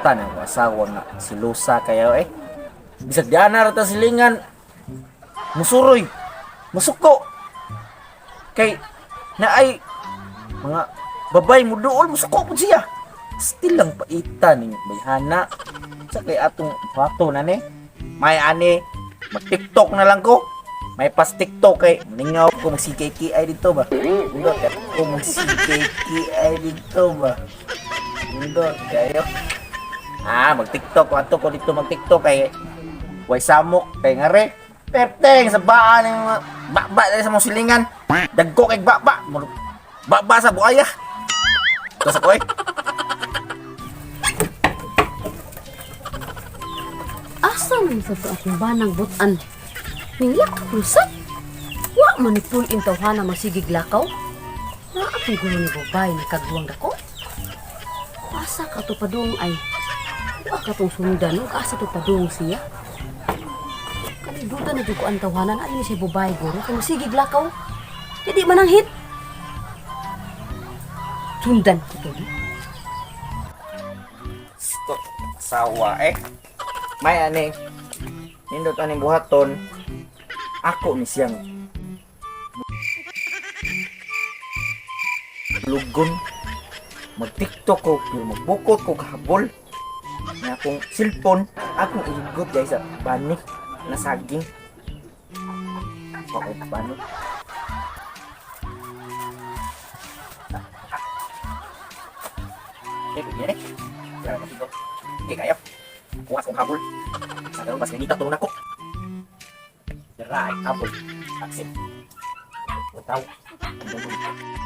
Tan ang asawa nga silusa kayo eh. Bisag di ana ra ta silingan. Musuroy. Musuko. Kay naay mga babay mo duol musuko pud siya. Still lang paita ning bayhana. Sa kay atong bato na ni. May ani mag-TikTok na lang ko. May pas TikTok kay ningaw ko mag CKKI dito ba. Undot ka ko mag CKKI dito ba. Undot kayo. Ah, mag-TikTok ko ato ko dito mag-TikTok kay way samok kay ngare. Perteng sa baan ng mga baba dali sa mong silingan. Dagko kay baba. Baba sa buaya. Ito sa koy. Asa man sa to akong banang butan? Ninglakaw rusat? Wa man ni pull-in tawhana masigig lakaw? Nga akong gulo ni babae ni kagduwang dako? Asa ka to padung ay? Wa ka tong sundan, ug asa to padung siya? Kani duda na jud ko ang tawhana na ni siya babae guro kay masigig lakaw. Di man ang hit. Sundan ko to. Di. Stop. Asawa eh. May ani. Nindot aning buhaton. Ako ni siyang lugon. Mag-TikTok ko, pero magbukot ko kahabol. Na akong cellphone, akong ihigot guys sa bani na saging. Ako bani. Eh, eh, kaya ko. Okay, kayo. Kuha akong habol. Sa karon bas ngita tulong nako. Dara ay habol. Accept. Utaw.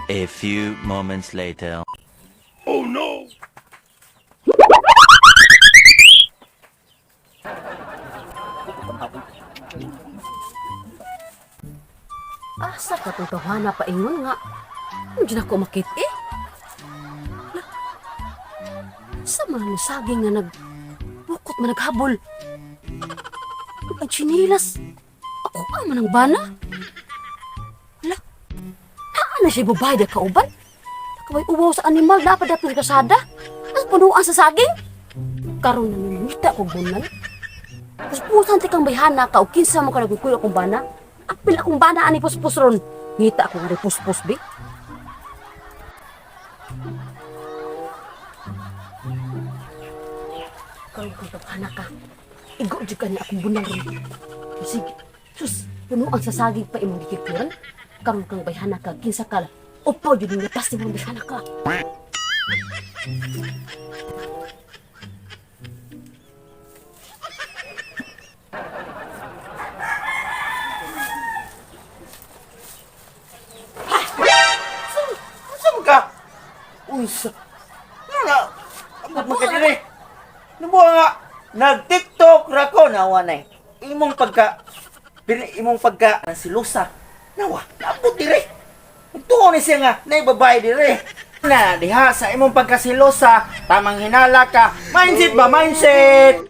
A few moments later. Asa ka tong tawhana paingon nga? Hindi na ko makit eh. Lah, sa mga nasaging nga nag bukot man naghabol. Ang chinilas. Ako ka man ang bana. Lah, naa na siya babae da kauban. Nakabay uwaw sa animal, dapat dapat sa kasada. As punuan sa saging. Karon na nangita ko bunan. Puspusan ti kang bayhana ka o kinsa mo ka nagkukuy akong bana. Apil akong bana ani puspos ron. Ngita ako nga rin puspos bi. Karon kang tawhana ka. Igo jud ka ni akong bunang ron. Sige. Sus, punuan sa saging pa imong gikikuran. Karon kang bayhana ka kinsa ka. Upaw jud nga pasti mong bayhana ka. Unsa man ka? Unsa? Ano na? Amot man ka diri. Nabuha nga. Nag-TikTok ra ko nawa nay. Imong pagka imong pagka silusa. Nawa, naabot dire. Nagtuo ni siya nga nay babae dire. Na diha sa imong pagkasilosa, tamang hinala ka. Mindset ba mindset?